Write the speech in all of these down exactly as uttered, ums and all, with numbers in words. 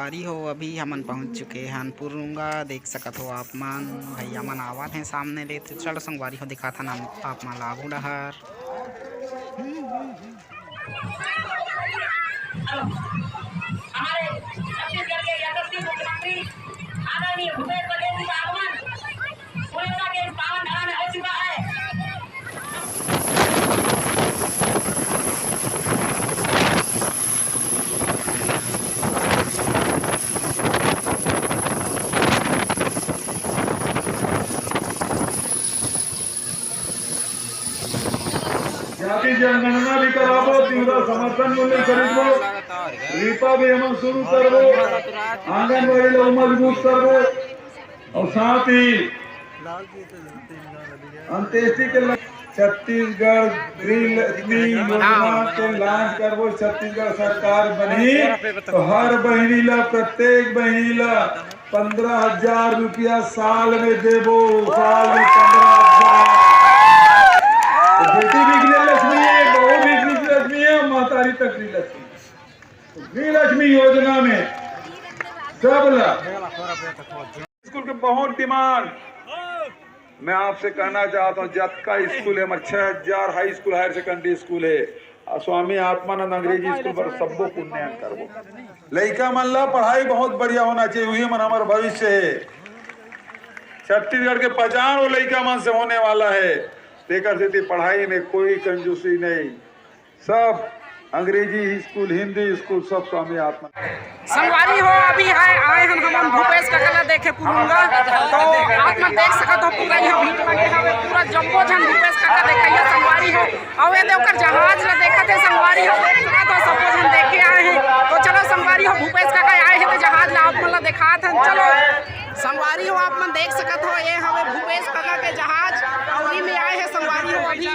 संगवारी हो, अभी हमन पहुंच चुके हन पुरुंगा। देख सकत हो आप मन, भैया मन आवत हैं सामने ले। तो चलो संगवारी हो, दिखाथन हम आप मन ला आगू डहर। हमारे छत्तीसगढ़ के यशस्वी मुख्यमंत्री आदरणीय भूपेश बघेल जी का आगमन पुरुंगा के इस पावन धरा में हो चुका है। जाति जनगणना भी कराबो, तीव्र समर्थन मूल्य खरीदबो, रीपा भी हमन शुरू करबो, आंगनबाड़ी ला मजबूत करबो और साथ ही अंत्येष्टि के ल-, छत्तीसगढ़ गृह लक्ष्मी योजना के launch करबो। छत्तीसगढ़ सरकार बनी तो हर बहिनी ला, प्रत्येक बहिनी ला पंद्रह हजार रुपया साल में देबो, साल में पंद्रह हजार। तो बेटी भी गृह लक्ष्मी है, बहू भी गृह लक्ष्मी है, महतारी तक गृह लक्ष्मी। तो गृह लक्ष्मी योजना में सब ला स्कूल के बहुत demand। मैं आपसे कहना चाहता हूँ, जतका स्कूल है, हमारे छह हजार high school, higher secondary school है, और स्वामी आत्मानंद अंग्रेजी स्कूल पर सबको उन्नयन करबो। लइका मन ला पढ़ाई बहुत बढ़िया होना चाहिए, वही मन हमारा भविष्य है। छत्तीसगढ़ के पहचान वो लइका मन से होने वाला है। तेकर सेती पढ़ाई में कोई कंजूसी नहीं। सब अंग्रेजी स्कूल, हिंदी स्कूल, सब स्वामी आत्मा। संगवारी हो, अभी आए, आए हन हमन भूपेश काका ला देखे पुरुंगा। तो आप मन देख सकत हो, पूरा यहाँ भीड़ लगे हवे, पूरा जम्मो झन भूपेश काका देखइया संगवारी हो। अउ ये दे ओकर जहाज ला देखत हे संगवारी हो, देख सकत हो, सबो झन देखे आए हे। तो चलो संगवारी हो, भूपेश काका आए हे तो जहाज ला आप मन ला देखात हन। चलो संगवारी हो, आप मन देख सकत हो, ये हवे भूपेश काका के जहाज, अउ उही में आए हे संगवारी हो अभी।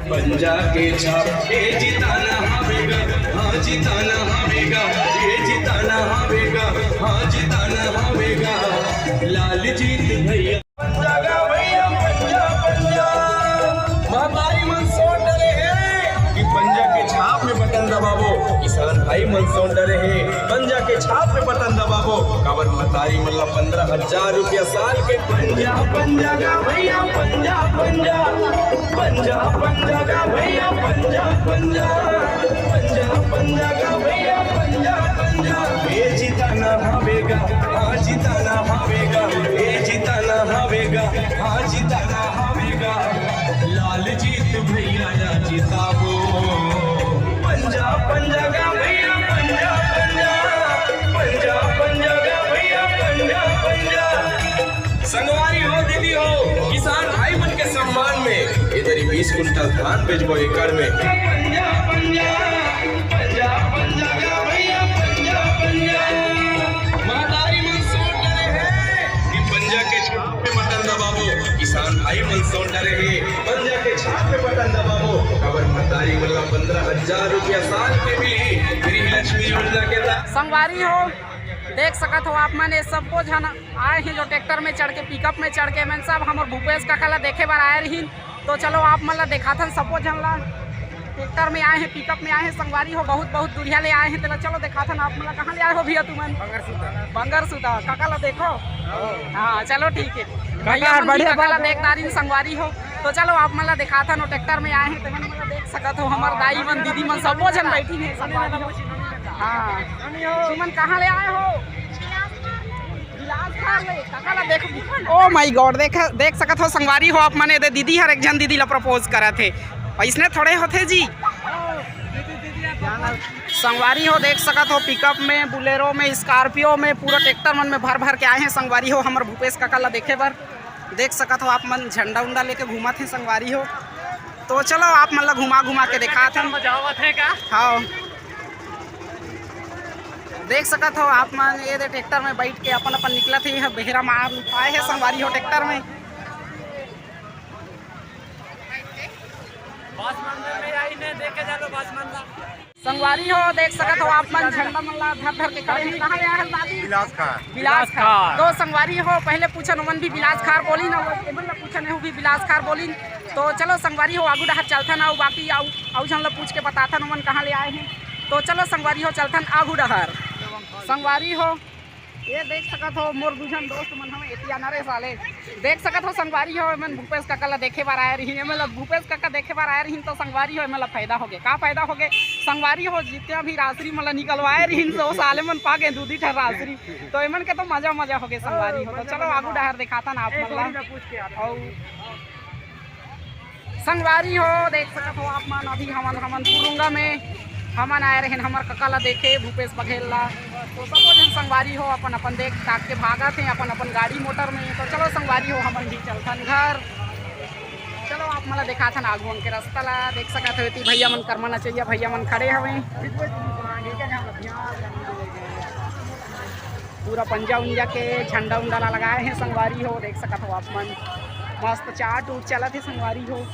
पंजा के छाप, ए जिताना हवेगा, हाँ जिताना हवेगा, ए जिताना हवेगा, हाँ जिताना हवेगा। लाल जीत भैया। पंजा का भैया, पंजा, पंजा। महतारी मन सोच डरे हे कि पंजा के छाप में बटन दबाबो। किसान भाई मन सोच डरे हे, पंजा के छाप में बटन दबाबो। काबर महतारी मन ला पंद्रह हजार रुपया साल के। पंजा, पंजा का भैया, पंजा, पंजा। पंजा, पंजा का भैया, पंजा, पंजा। पंजा, पंजा का भैया, पंजा, पंजा। ए जिताना हवे हाँ जिताना हवेगा, ए जिताना हवेगा, हाँ जिताना हवेगा। लाल जीत भैया ना जिताबो। पंजा पंजा गा भैया, पंजा पंजा, पंजा पंजा गा भैया, पंजा पंजा। संगवारी हो, दीदी हो, किसान भाई मन के सम्मान में इधर ही बीस कुंटल धान बेचबो एकड़ में। पंजा पंजा, पंजा पंजा गा भैया, पंजा पंजा। महतारी मन सोच डरे हे कि पंजा के छाप पे बटन दबाबो। किसान भाई मन सोच डरे हे, पंजा के छाप पे बटन दबाबो। अगर महतारी मन ला पंद्रह हजार रुपया साल के मिली गृह लक्ष्मी योजना के तहत। संगवारी हो, देख सकत हो आप मन, ये सब्बो झन आए हे जो ट्रैक्टर में चढ़ के, पिकअप में चढ़ के, मन सब हमर भूपेश काका ला देखे बर आए रहिन। तो चलो आप मन ला देखाथन सब्बो झन ला। ट्रैक्टर में आए हे, पिकअप में आए हे, संगवारी हो, बहुत बहुत दूरिया ले आए हे। तेला चलो देखाथन आप मन ला। कहाँ ले आए हो भैया तुमन? बंगरसुदा। बंगरसुदा। काका ला देखो। हाँ, चलो ठीक है। भैया मन भी बढ़िया काका ला देख डारिन संगवारी हो। तो चलो आप मन ला देखाथन, वो ट्रैक्टर में आए हे, तेमन मन ला देख सकत हो, हमर दाई मन, दीदी मन, सब्बो झन बैठी हे संगवारी हो। हाँ, तुमन कहाँ ले आए हो? बिलासखार ले, काका ला देखो। Oh my God, देख, देख सकत हो संगवारी हो आप मन, एदे दीदी हर एक झन दीदी ला प्रपोज करत हे। अइसने थोड़े होथे जी। संगवारी हो, देख सकत हो पिकअप में, बुलेरो में, स्कॉर्पियो में, पूरा ट्रैक्टर मन में भर भर के आए हे संगवारी हो हमर भूपेश काका ला देखे बर। देख सकत हो आप मन, झंडा उंडा लेके घूमत हे संगवारी हो। तो चलो आप मन ला घुमा घुमा के देखात हन। हाँ, देख सकत हो आप मन, ये दे ट्रैक्टर में बैठ के अपन अपन निकलत हे। ये बेहरा मार आए हे संगवारी हो ट्रैक्टर में। संगवारी हो, देख सकत हो आप मन, झंडा मन ला धर धर के खड़े हे। कहाँ ले आए हस दादी? बिलासखार। बिलासखार। तो संगवारी हो, पहले पूछन ओमन भी बिलासखार बोलिन, अउ एमन ला पूछन एहू भी बिलासखार बोलिन। तो चलो संगवारी हो, आगू डहर चलथन, अउ बाकी अउ अउ झन ला पूछ के बताथन ओमन कहाँ ले आए हे। तो चलो संगवारी हो, चलथन आगू डहर। संगवारी हो, ये देख सकत हो, मोर दू झन दोस्त मन हवे एतिया ना रे साले। देख सकत हो संगवारी हो, एमन भूपेश काका ला देखे बर आए रहिन, एमन ला भूपेश काका देखे बर आए रहिन, तो संगवारी हो, एमन ला फायदा होगे। का फायदा होगे? संगवारी हो, जितना भी रासरी मन ला निकलवाए रहिन, तो साले मन पा गे दू दी ठन रासरी, तो एमन के तो मजा मजा होगे संगवारी हो। तो चलो आगू डहर देखाथन आप मन ला। अउ संगवारी हो, देख सकत हो आप मन, अभी हमन, हमन पुरुंगा में हमन आए रहेन हमर कका ला देखे, भूपेश बघेल ला। तो सबो झन संगवारी हो अपन अपन देख ताक के भागत हे अपन अपन गाड़ी मोटर में। तो चलो संगवारी हो, हमन भी चलथन घर। चलो आप मन ला देखाथन आगू अंग के रास्ता ला। देख सकत हो एती भैया मन, कर्मा नचैया भैया मन खड़े हवे। पूरा पंजा उंजा के झंडा उंडा ला लगाए हे संगवारी हो, देख सकत हो आप मन। मस्त चाट उट चलत हे संगवारी हो।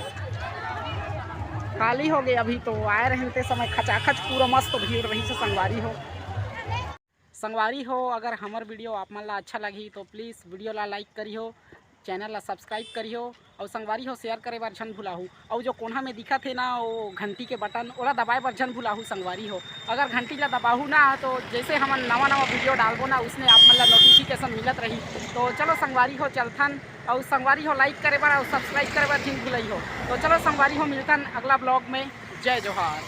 खाली होगे अभी तो, आए रहेन ते समय खचाखच पूरा मस्त भीड़ रहिस हे संगवारी हो। संगवारी हो, अगर हमर video आप मन ला अच्छा लगही तो please video ला like करिहो, channel ला subscribe करिहो। अउ संगवारी हो, share करे बर झन भुलाहू। अउ जो कोना में दिखत हे ना, वो घंटी के button, ओला दबाए बर झन भुलाहू संगवारी हो। अगर घंटी ला दबाहू ना, तो जैसे हमन नवा नवा video डालबो ना, उसने आप मन ला notification मिलत रही। तो चलो संगवारी हो, चलथन। अउ संगवारी हो, like करे बर अउ subscribe करे बर झन भुलाइहो। तो चलो संगवारी हो, मिलथन अगला vlog में। जय जोहार।